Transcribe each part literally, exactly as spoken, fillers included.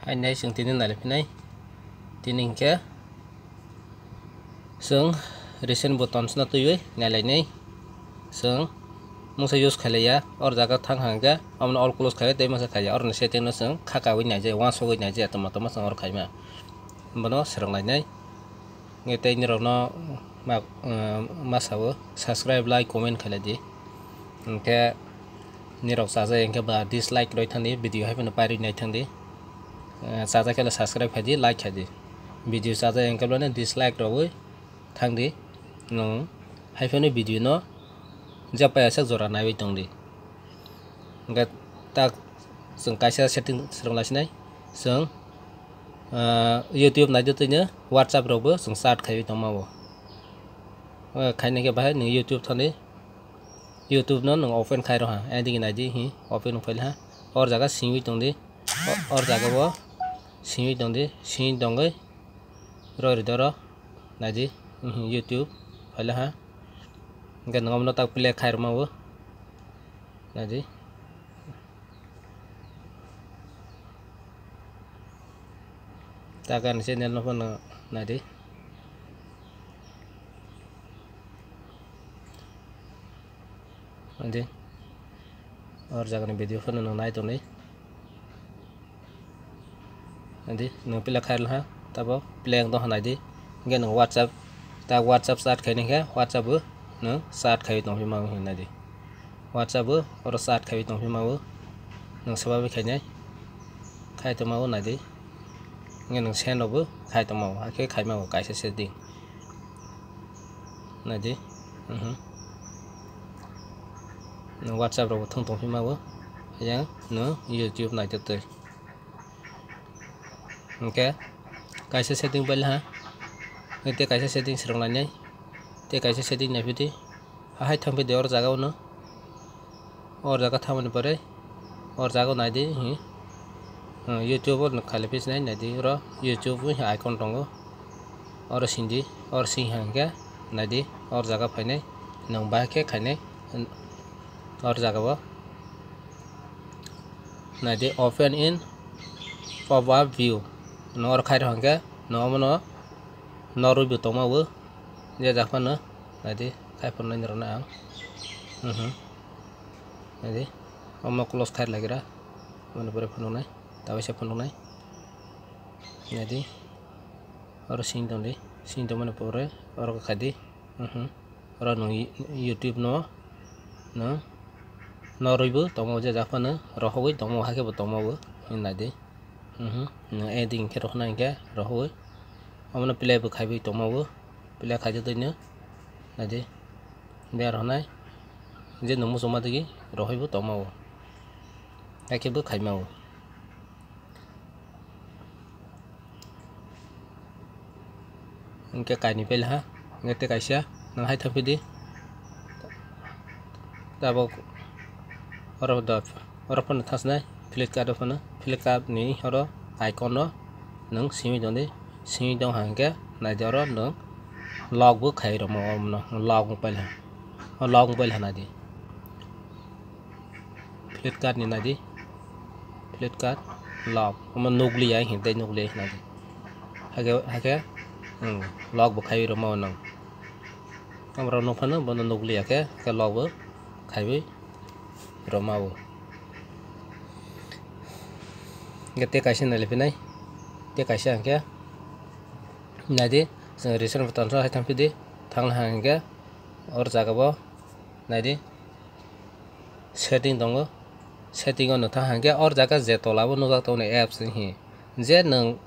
Hainai chwng tini nailai phinai. Tini hinkhe chwng recent button sna twiwi nailainai. Chwng mungsa use khailaiya, or jaga thang hangkhe omono all close khai tei masa khaiya, oroni setting no chwng khakawi naijai, uansukwi naijai, tongma tongma chwng oro khaima. Bono swrwnglainai. Hingke tei nirokno ma, ma sao, subscribe, like, comment khailai di. Hingke nirok chajak hingke ba dislike roi thangdi, video hai phano pairwi nai thangdi. Chajak khe subscribe khaidi, like khaidi. Video chajak hingke bono dislike rogwi thangdi. Nwng hai phano video no jepaya sak jora naiwi tongdi. Hingke tak chwng kaisa setting swrwng laisinai. Chwng, ah, YouTube naidi twino WhatsApp rokbo chwng chat khaiwi tongmao. O khaina khe bahai nwng YouTube thani, YouTube no nwng open khai rwha. Aidigi naidi hi open wng phailha. Or jaga singwi tongdi. O, or jaga bo singwi tongdi. Singwi tongwi roi ri doro naidi hi YouTube phailha. Hingke nwng omono tak play khai rwmao. Naidi. Tagan channel no phano naidi. Naidi. Or jagani video phano nang nai tongdi. Naidi, nwng pila khairwng ha, tabo play ang dong ha naidi. Hingke nwng WhatsApp, ta WhatsApp chat khaini khe, WhatsApp bo nwng chat khaiwi tongphima wng naidi. WhatsApp bo oro chat khaiwi tongphima o, nwng swbabai khainai, khai tongma o naidi. Hingke nwng send rokbo khai tongma o, hakhe khaima o kaisa setting. Naidi, mhm. Nwng WhatsApp rokbo thwng tongphima o, yang nwng YouTube naitotwi. Hingke kaisa setting pailha, tei kaisa setting swrwnglainai, tei kaisa setting naipidi, ahai thangpidi or jaga o no, or jaga thangmani pore or jaga o naidi hi, YouTube o khailai phinai naidi, oro YouTube icon tongo, oro sindi, or sing hingke naidi or jaga phainai, nwng bahai khe khainai or jaga o. Naidi open in pop-up view. Nwng oro khai rw hwnkhe nwng omono norwi bo tongma o. Je jak phano naidi khai phano nai rwna ang. Mhm. Naidi omo close khai lagira. Mani pore phunuknai. Tawaisa phunuknai. Naidi oro sing tongdi. Sing tongmani pore oro khai di. Mhm. Oro nwng YouTube no, no, norwi bo tongo, je jak phano rohogwi tongo, hakhe bo tongo bo, hwnwi nai di. Mhm. Nwng adding khe rohornai hwnkhe rohogwi. Omono play bo khaiwi tongma bo, play khaidi twino, nai di. Biya rohornai, je nwng muchungma digi rohoi bo tongma bo, hakhe bo khaima bo. Hingke kainwi paila ha, hingke tei kaisa, nwng hai thangpidi. Tabok oro da, oro phano thasnai, Flipkart o phano, Flipkart ni oro icon o nwng simi tongdi, simi tong hingke naidi oro nwng lock bo khai rwmo, lock wng paila, o lock wng paila naidi. Flipkart ni naidi, Flipkart lock, omo nukliya hinwi tei nukliya hinwi naidi. Hakhe, hakhe, hmm, lock bo khaiwi rwma o nwng. Omo rok nukphano bono nukliya khe, khe lock bo khaiwi rwma o. Hingke tei kaisa nailai phinai, tei kaisa hingke naidi, chwng recent bo tonsok hai thang phidi, thang ha hingke or jaga bo naidi. Setting tongo, setting o no thang hingke or jaga je tola bo nukjak tongo apps ni hi, je nwng,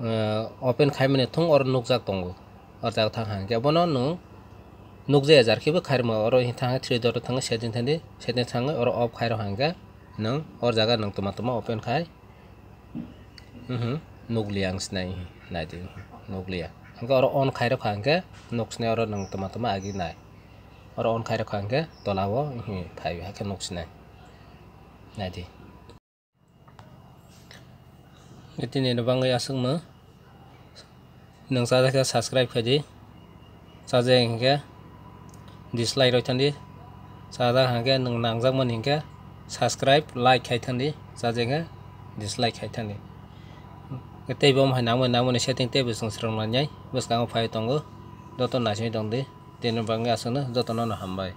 eh, open khaimani thung oro nukjak tongo, or jaga thang hingke bono nwng nukjaya jar khe bo khairokma oro hi thang three dot o thang setting thangdi, setting thangwi oro off khairok hingke nwng or jaga nwng twma twma open khai. Mhm, nukliya ang sinai, naidi, nukliya. Hingke oro on khairok kha hingke nuk sinai oro nwng twma twma agi nai. Oro on khairok kha hingke tola o, mhm, phai hakhe nuk sinai. Naidi. Tini no bangwi aswkno. Nwng chajak khe subscribe khaidi, chajak hinkhe dislike roi thandi, chajak hinkhe nwng nangjakmani hinkhe subscribe, like khai thandi, chajak hinkhe dislike khai thandi. Tei bo hai nangmani nangmani setting teibo chwng swrwng nangnai bwskango phai tongo. Joto naisingwi tongdi. Tini bagwi aswkno jotono no hambai.